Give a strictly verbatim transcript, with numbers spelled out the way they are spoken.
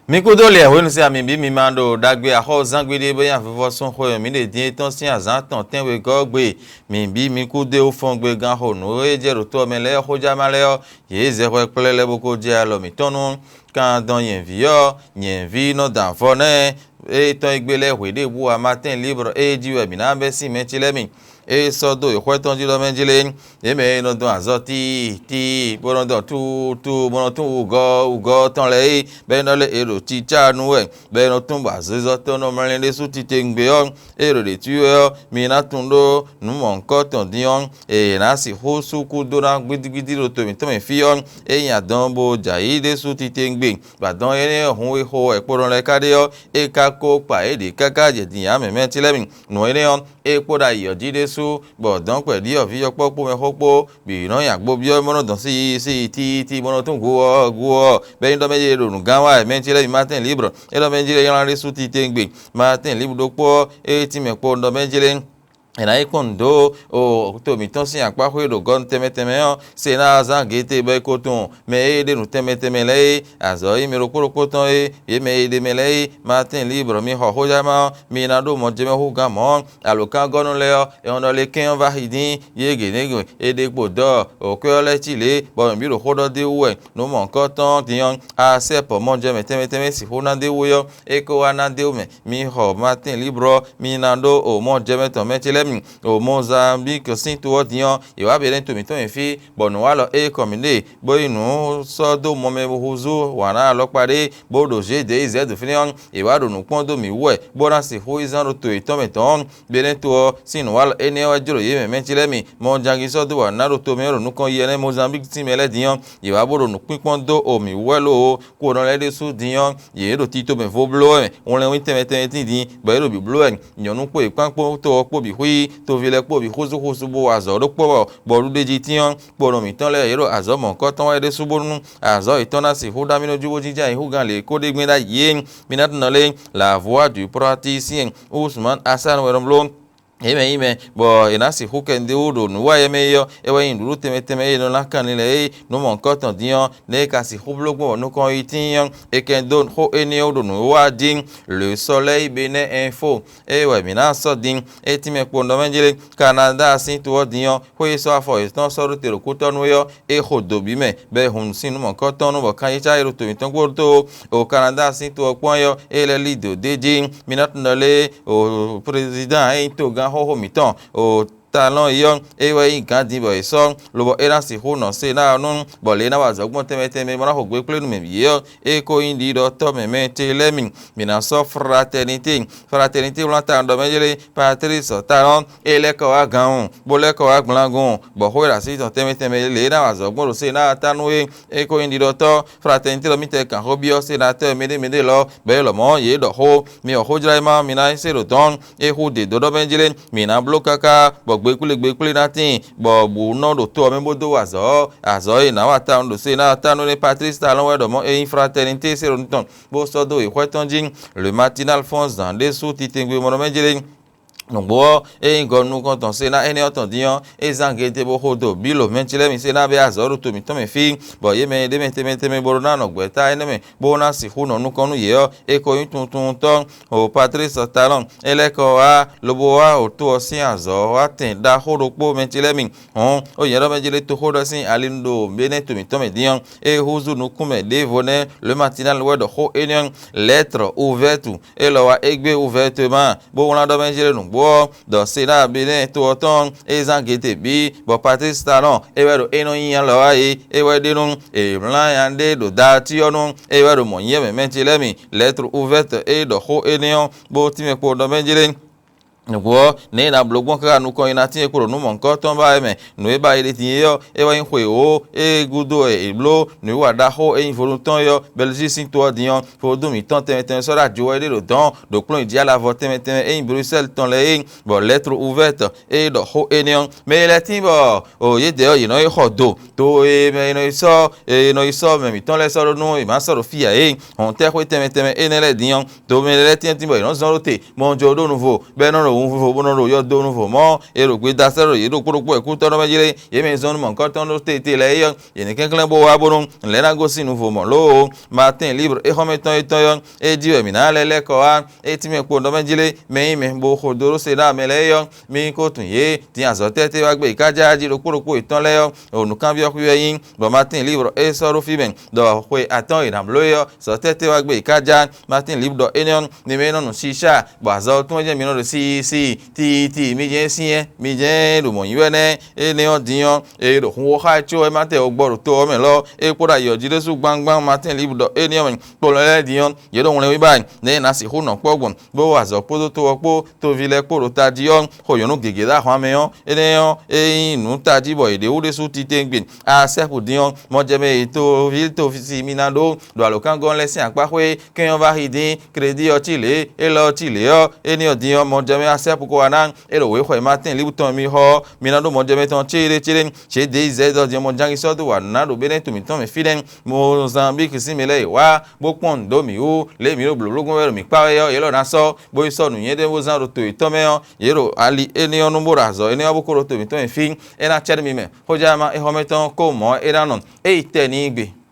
Mi kúdó lɛ hwenu sín ami bí mi ma ɖo ɖagbe axɔ́zán gbeɖé bó nyi avivɔsún xwe mǐ ɖe dín é tɔn sín azǎn tɔn tɛ́nwegɔ́ gbe. Mi bí mi kúdó e wú fɔ́n gbe gán xo nǔ e jɛ ɖo tó ɔ́ mɛ lɛ́ɛ xójá má lɛ́ɛ ɔ́, yě zɛ hwɛ kplɛ́ lɛ́ɛ bó ko jɛ alɔ mǐtɔn nu. Kan dɔn nyɛ̌ví ɔ́, nyɛ̌ví nɔ dɔn avɔ nɛ́. Ée tɔn e gbe lɛ́ɛ hwe ɖěbǔ ǎ, Matín Libre ée jí wɛ mǐ ná bɛ́ sín mɛ ce lɛ́ɛ mi. Ée sɔ́ dó yi xwɛ tɔn jí ɖɔ mɛ jí lé, yě mɛ e nɔ dɔn azɔ̌ tíitíi, bó nɔ dɔn túutuu, bó nɔ tún wǔgɔ́ wǔgɔ́ tɔn lɛ́ɛ é, bɔ é nɔ lɛ́ è ɖo cicá nu wɛ, bɔ é nɔ tún bɔ azɔ̌zɔ́ tɔn nɔ mlɛ́ ɖésú titewungbe ɔ́, ée ɖo ɖě cí wɛ ɔ́, mi ná tunwun ɖó nǔ mɔ̌hunkɔtɔn dín ɔ́, è nǎ sixú sú kú dó ná gbídígbídí ɖo to mǐtɔn mɛ fí ɔ́, é nyi adɔn bó jɛ ayǐ ɖésú titewungbe, bɔ adɔn énɛ́ ɔ́ hun e xo wɛ kponɔ lɛ́ɛ ka ɖe ɔ́, é ka ko kpa yě ɖě káká jɛ din ǎ mɛ mɛ ce lɛ́ɛ mi. Nǔ énɛ́ ɔ́, é kpó ɖo ayǐ ɔ́ jí ɖésú, bɔ dɔ̌nkpɛ ɖiɖɔví ɔ́ kpó kpó mɛxó kpó bǐ nɔ nyi agbo byɔ́ bó nɔ dɔn sísísí tíití bó nɔ tún gu ɔ́ gu ɔ́, bɔ é nyí ɖɔ mɛ ce ɖo nǔgán wa wɛ mɛ ce lɛ́ɛ mi Matín Libre, é ɖɔ mɛ ce lɛ́ɛ nylá ɖésú titewungbe. Matín Libre ɖokpó ɔ́, é tínmɛ kpo ɖɔ mɛ ce lɛ́ɛ è nǎ yi kpɔ́n nǔ dó o to mǐtɔn sín akpáxwé ɖo gɔ́nu tɛnmɛ tɛnmɛ ɔ́, se ná zán gěte bɔ é ko tunwun mɛ e ɖe nǔ tɛnmɛ tɛnmɛ lɛ́ɛ é, azɔ̌ e nyí mɛ ɖokpó ɖokpó tɔn é, yě mɛ e ɖe mɛ lɛ́ɛ é, Matín Libre, mi xɔ xójama ɔ́, mi ná ɖó mɔjɛmɛhú gán mɔ̌. Alǒkangɔ́nú lɛ́ɛ ɔ́, è nɔ ɖɔ lě kɛ́n ɔ́ va xi dín yě gěgé è ɖe kpo dɔ̌ ɔ́, wǒkwɛ́ ɔ́ lɛ́ɛ cí lě, bɔ mǐ bǐ ɖo xó ɖɔ d'é wú wɛ. Nǔ mɔ̌hunkɔtɔn din ɔ́, a sɛ́ pɔ̌ mɔjɛmɛ tɛnmɛ tɛnmɛ sixú ná d'é wú é ɔ́, é ko wá ná d'é wú mɛ. Mi xɔ Matín Libre ɔ́, mi ná ɖó o mɔjɛmɛ tɔn mɛ ce lɛ́ɛ mi. O Mozanbík sín to ɔ́ din ɔ́, yě wá Benɛ́ɛ to mǐtɔn nyi fí, bɔ nǔwalɔ e kɔn mǐ ɖe, bó yi nǔ sɔ́ dó mɔ mɛ bó húzú wǎn ná alɔkpa ɖé, bó ɖo zě dě yi zɛ̌ ɖo fínɛ́ ɔ́, è wǎ ɖo nǔ kpɔ́n dó mǐ wú wɛ, bó ná sixú yi zán ɖo to yětɔn mɛ tɔn ɔ́. Benɛ́to ɔ́ sín nǔwalɔ énɛ́ ɔ́ wɛ jló yě mɛ mɛ ce lɛ́ɛ mi, mɔ jangí sɔ́ dó wǎn ná ɖo tomɛ ɔ́ ɖo nukɔn yi ɛnɛ́ Mozanbík sín mɛ lɛ́ɛ din ɔ́, yě wá bó ɖo nǔkpínkpɔ́n dó o mǐ wú wɛ lóo, kúnɔ lɛ́ɛ ɖésú din ɔ́, yě ɖo tito mɛ vo bló wɛ, wlɛ́nwín tɛnmɛ tɛnmɛ tín din, bɔ yě ɖo bǐ bló wɛ, nyɔ̌nu kpó yě kpán kpó to ɔ́ kpó bǐ xwí, toví lɛ́ɛ kpó bǐ xúzú xúzú bó wa azɔ̌ ɖó kpɔ́ bɔ bɔ ɖuɖéjí tín ɔ́, kponɔ mǐtɔn lɛ́ɛ yě ɖo azɔ̌ mɔ̌hunkɔtɔn wɛ ɖésú bónú azɔ̌ yětɔn ná sixú ɖó amí nɔ jú bó jínjɔ́n ayǐhúngán lě kó ɖe gbɛ́ ɖ'ayǐ é. Mi ná tunɔ lé, la voix du prophète ici, Ousmane Hassan wɛ nɔ bló. Yě mɛ nyí mɛ, bɔ è nǎ sixú kɛ nǔɖé wú ɖo nǔ wa yɛ mɛ é ɔ́, é wɛ nyí nǔɖuɖu tɛnmɛ tɛnmɛ e è nɔ ná kanlin lɛ́ɛ é, nǔ mɔ̌hunkɔtɔn dín ɔ́, nɛ̌ è ka sixú bló gbɔn bɔ nukɔn yi tíin ɔ́, è kɛ dó xó énɛ́ ɔ́ ɖo nǔ wa jí. Le Soleil Bénin Info, é wɛ mǐ ná sɔ́ din, é tínmɛ kpo nɔ mɛ jlé, Kanada sín to ɔ́ din ɔ́, xwé e sɔ́ afɔ yětɔn sɔ́ ɖó te ɖo kútɔ́nú é ɔ́, é xo dǒ bǐ mɛ, bɔ è hun nǔ sín nǔ mɔ̌hunkɔtɔn nú bɔ kanyica e ɖo to mǐtɔn gbo tó o Kanada sín to ɔ́ kpɔ́n é ɔ́, é lɛ́ lí dǒ d'é jí. Mi ná tunɔ lé o prezidán e nyí togán xóxó mǐtɔn o Talɔn é ɔ́, é wɛ nyí gǎn din bɔ è sɔ́, lobɔ é ná sixú nɔ se ná ɔ́ nú, bɔ lě e é ná wa azɔ̌ gbɔn tɛnmɛ tɛnmɛ bó ná xo gbe kplé nú mɛ bǐ é ɔ́, é ko nyí ɖiɖɔtɔ́ mɛ mɛ ce lɛ́ɛ mi. Mǐ ná sɔ́ fraternité. Fraternité wlán ta ɖɔ mɛ jlé Patrice Talon, é lɛ́ kɔ wá ganngun, bó lɛ́ kɔ wá gblangun, bɔ xó e ɖo así tɔn tɛnmɛ tɛnmɛ lě e ná wa azɔ̌ gbɔn ɖo Sénat ta nú é, é ko nyí ɖiɖɔtɔ́. Fraternité lɔ mítɛɛ kan xó byɔ́ sénatɔ́ mɛɖé mɛɖé lɔ, bɔ é lɔmɔ̌ yě ɖɔ xó. Mi xɔ xó jlá é má ɔ́, mi ná yi se ɖo dɔ̌n. É hú ɖě dó ɖɔ mɛ jlé, mǐ ná bló káká, bɔ gbekwlé gbekwlé ná tíin, bɔ bǔ nɔ ɖo to ɔ́ mɛ bó dó wa azɔ̌. Azɔ̌ e è nǎ wa tawun ɖo Sénat ta nú é Patrice Talon wɛ ɖɔ mɔ̌ é nyí Fraternité se ɖo nukɔn, bó sɔ́ dó yi xwɛ tɔn jí. Le Matinal fɔ́n zǎn ɖésú titewungbe mɔɖɔ mɛ jlé. Nǔgbó ɔ́, é nyí gɔ̌ nukɔn tɔn Sénat énɛ́ ɔ́ tɔn dín ɔ́, é zán gěte bó xo dó bǐ lǒ mɛ ce lɛ́ɛ mi Sénat bɛ́ azɔ̌ ɖo to mǐtɔn mɛ fí, bɔ yě mɛ e ɖ'é mɛ tɛnmɛ tɛnmɛ bó ɖó ná nɔ gbɛ̌ta énɛ́ mɛ, bó ná sixú nɔ nukɔn nú yě ɔ́, é ko nyí tuntuntɔ́ o Patrice Talon, é lɛ́ kɔ wá lobo wá o to ɔ́ sín azɔ̌ wá tɛn ɖaxó ɖokpó mɛ ce lɛ́ɛ mi. Hɔn, ó nyɛ ɖɔ mɛ jlé toxó ɖɔ sín ali ɖo Benɛ́ to mǐtɔn mɛ dín ɔ́, é húzú nukún mɛ ɖěvo nɛ́ Le Matinal wɛ ɖɔ xó énɛ́ ɔ́, lettre ouverte, é lɔ wá égbé ouvertement, bó wlán ɖɔ mɛ jlé nǔgbó ɔ́, ɖɔ Sénat Benɛ́ to ɔ́ tɔn é zán gěte bǐ, bɔ Patrice Talon é wɛ ɖo é nɔ nyi alɔ wá é, é wɛ ɖe nú è mlá nya ɖé ɖo daati ɔ́ nu, é wɛ ɖo mɔ̌ nyí mɛ mɛ ce lɛ́ɛ mi, lettre ouverte é ɖɔ xó énɛ́ ɔ́, bó tínmɛ kpo ɖɔ mɛ jlé. Nǔgbó ɔ́, nɛ̌ è nǎ bló gbɔn káká nukɔn e ná tín é kpo ɖo nǔ mɔ̌hunkɔtɔn ba wɛ mɛ? Nǔ e ba è ɖe din é ɔ́, é wɛ nyí xwe wǒ e gúdo wɛ è bló nǔwiwa ɖaxó e nyí vodún tɔn é ɔ́, Bɛlizíi sín to ɔ́ din ɔ́, vodún mǐtɔn tɛnmɛ tɛnmɛ sɔ́ ɖó ajo wɛ é ɖe ɖo dɔ̌n ɖo kplɔ́n yi jí alavo tɛnmɛ tɛnmɛ e nyí Bruxelles tɔn lɛ́ɛ é, bɔ lettre ouverte e ɖɔ xó énɛ́ ɔ́, mɛ e lɛ́ tín bɔ o yědɛɛ ɔ́, yě nɔ yi xɔ do to e mɛ e nɔ yi sɔ́ e nɔ yi sɔ́ mɛ mǐtɔn lɛ́ɛ sɔ́ ɖó nú è má sɔ́ ɖo fí ǎ é, hɔn tɛ́xwé tɛnmɛ tɛnmɛ énɛ́ lɛ́ɛ din ɔ́, to mɛ lɛ́ɛ tɛ́ntin bɔ yě nɔ zɔ́n ɖó te, bɔ un jɔ ɖó nuvo, bɔ é nɔ ɖo Òun vovo bó nɔ ɖo yɔdo nuvɔmɔ, e ɖo gbedasɛ ɖo yě ɖokpó ɖokpó wɛ kútɔ́ nɔ mɛ jlé, yě mɛ zɔn nú mɔ̌hunkɔtɔn ɖó tete lɛ́ɛ é ɔ́, yě ní kɛnklɛ́n bó wá bónú lɛ̌ ná gosín nuvɔmɔ lóó. Matín Libre éxɔ́mɛ tɔn étɔn ɔ́, é jí wɛ mǐ ná lɛ́ lɛ́ kɔ wá. É tínmɛ kpo ɖɔ mɛ jlé mɛ nyí mɛ bo xo dó ɖó se ɖó amɛ lɛ́ɛ é ɔ́, mì ko tunwun yě. Din azɔ̌ tɛ́ wá gbe yi ká já jí ɖokpó ɖokpó yětɔn lɛ́ɛ ɔ́, ɖo nǔkanbyɔ́ xwí wɛ nyí, bɔ Matín Libre é sɔ́ ɖó fí mɛ ɖɔ xwe atɔ́ɔ́n e è nǎ bló é ɔ́, zɔ̌ tɛ́ wá gbe yi ká já. Matín Libre ɖɔ énɛ́ ɔ́, mi mɛ e nɔ nu sisa, bɔ azɔ̌ tɔn jɛ́n mi nɔ ɖo siisi tiiti, mi jɛ́n syɛ́n, mi jɛ́n ɖo mɔ̌ nyi wɛ nɛ́. Énɛ́ ɔ́ din ɔ́, è ɖo xunxó xá ɛ có wɛ má tɛ ɔ́ gbɔ ɖo to ɔ́ mɛ lɔ, é kpó ɖo ayǐ ɔ́ jí ɖésú gbangban. Matín Libre ɖɔ énɛ́ ɔ́ mɛ, kplɔ́n lɛ́ɛ din ɔ́, yě ɖo wlɛnwíba nɛ́ è nǎ sixú nɔ kpɔ́ gbɔn, bó wa azɔ̌ kpódó to ɔ́ kpó toví lɛ́ɛ kpó ɖo tají ɔ́, xo nyɔ̌nu gěgé ɖó ahwan mɛ ɔ́, énɛ́ ɔ́, é nyí nǔ tají bɔ yě ɖe wú ɖésú titewungbe. Asɛ́xu din ɔ́, mɔjɛmɛ e toví toví si mi ná ɖó ɖo alǒkangɔ́n lɛ́ɛ sín akpáxwé, kɛ́n ɔ́ vá xi dín, kredí ɔ́ cí lě, élɔ́ ɔ́ cí lě ɔ́, énɛ́ ɔ́ din ɔ́, mɔjɛmɛ asɛ́xu ko wá ná, é ɖo wěxɔ e Matín Libre tɔn mi xɔ ɔ́, mi ná ɖó mɔjɛmɛ tɔn céɖécéɖé. Cě Deyizɛ́ ɖɔ din ɔ́, mɔjɛ́nxisɔ́ dó wa nǔ ná ɖo Benɛ́tu mǐtɔn mɛ fínɛ́. Mozanbíki sín mɛ lɛ́ɛ yě wá, bó kpɔ́n nǔ dó mǐ wú, lě e mǐ ɖo blǒblógbɔn wɛ ɖo mǐ kpá wɛ ɔ́, yě lɔ ná sɔ́, bó yi sɔ́ nǔnywɛ́ ɖé bó zán ɖo to yětɔn mɛ ɔ́, yě ɖo ali énɛ́ ɔ́ nú bó ɖo azɔ̌ énɛ́ ɔ́ bó kó ɖo to mǐtɔn mɛ fí. É ná cɛ́ nú mi mɛ. Xójánú éhɔ́mɛtɔn kó mɔ̌ é ná nɔ, é yi tɛ n'i gbe.